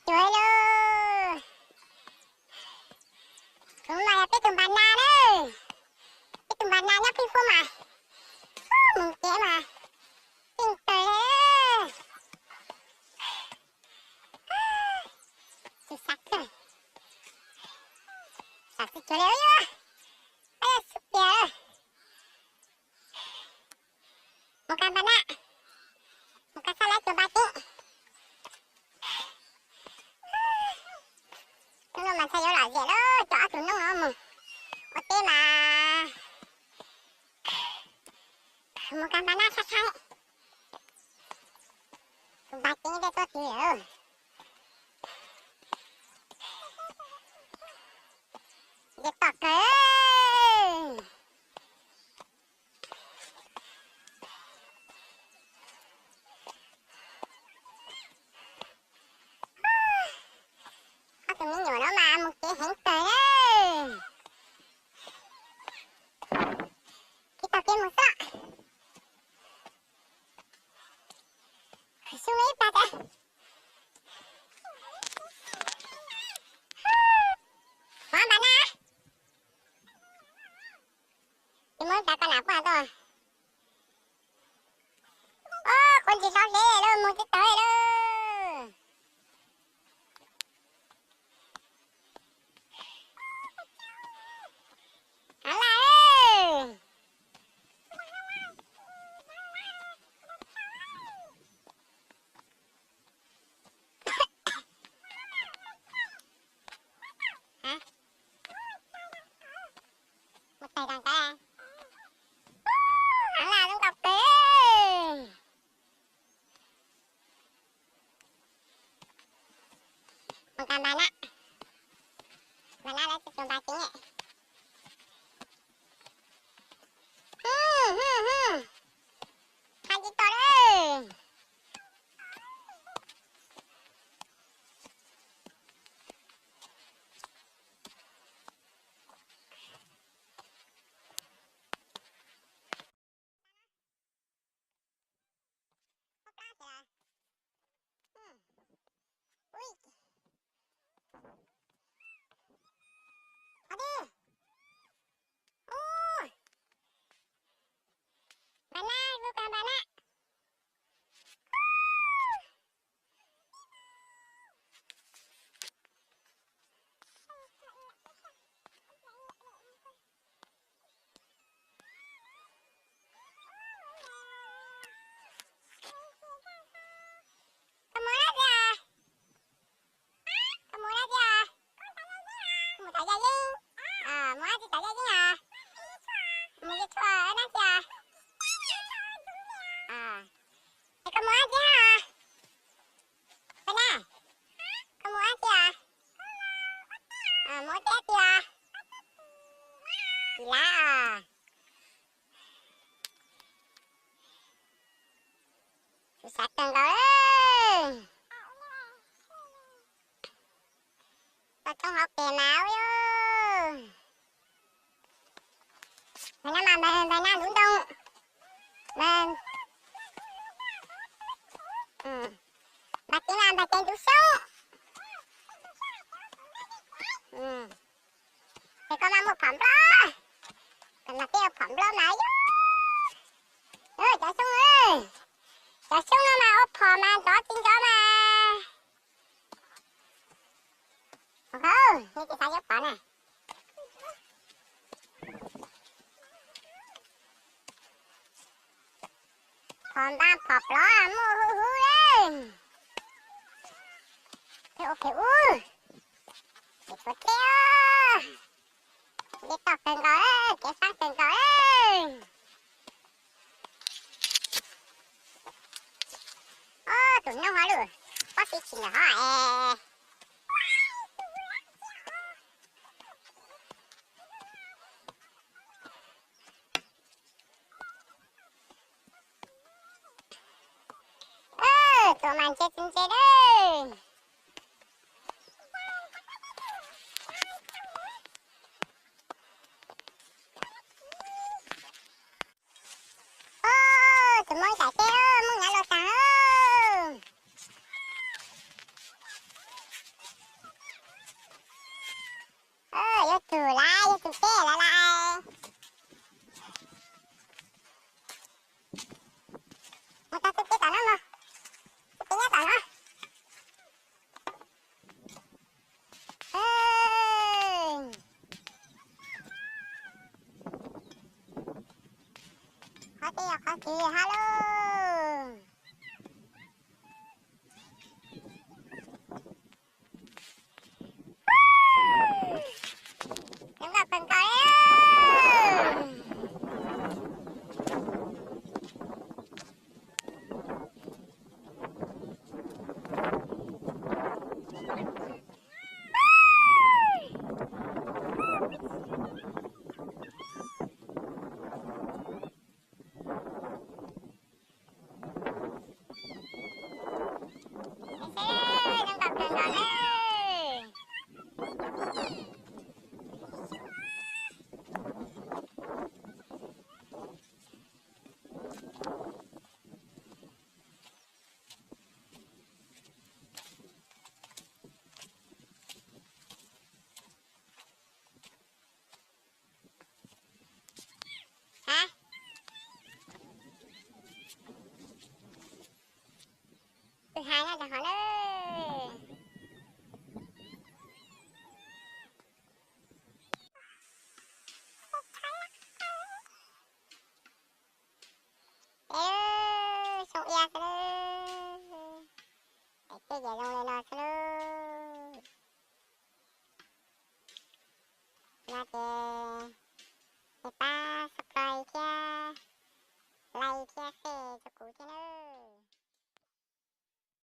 cuag lauj. Tus no mas yog peb tus npas nas na. Peb tus npas nas nyob Pheej Fuab mas, mus kev mas ceeb kawg li. Tsis xav kawg, xav tsis cuag li os. Xub pias. Mus ka npas na, mus ka xab lab cuag npas ceeb. Hnub no mas ntshai yuav lom zem lawm, coj ob tug noob no mus ua teb mas mus ka npas na sab sab. Tus npas ceeb dej tuaj tid lawm. Dej tom kawg. Ob tug me nyuam no mas mus kev heev kawg na. Kev tog kev mus xwb. Xyoo no ib plag tas. Hov npas na. Ces muab ib plag koj nam puaj tuaj. Ob, quav ntsis hlob hle lawm, mus tib tawg lawm. Av laj. Mus tais tas kab. Av laj zoo nkauj kawg. Mus ka npas na. Npas na lawv tsis tus npas ceeb. Hais tsis tau lawm. Ui. Ua, npas na, mus ka npas na. Koj mus dab tsi? Koj mus dab tsi? Mus tom yaj yeeb. Mus dab tsi tom yaj yeeb os? Mus yug tshuaj dab tsi os? Es koj mus dab tsi os? Koj na, koj mus dab tsi os? Mus ua teb dab tsi os? Tsis lav os. Xav kawg nkaus. Toj roob hauv pes mas ua. Npawg na mas npawg, npawg na lub ntoo. Npawg, npawg cev mas npawg cev ntug xyoob. Es koj mas muaj phom nplob. Koj mas peb ua phom nplob mas yog. Cov xyoob, cov xyoob no mas ua phom mas nrov tsis nrov mas. Hov, nej tsis xav yuav phom na. Phom npab phom plov muaj huv huv li. Ua phem ub. Phem puas teb. Dej toj kawg nkaus, kev fab kawg nkaus. Ob tug noob hov lawm, pob txha tsis ntawm hov es. Tuaj mas ntse tsis ntse lawm. Tus Hmoob ib tsam teb, Hmoob nyav luaj tag. Mus tag txuj kev tom no mog, txuj kev nyob tom no. Qhov twg yog qhov twg ha lauj? Zoo nkauj kawg nkaus li. Ha, tus hais no rau hov na. Xyoo ia xwb lauj, daim teb ces zoo li no xwb lauj. No ces nej pab subscribe thiab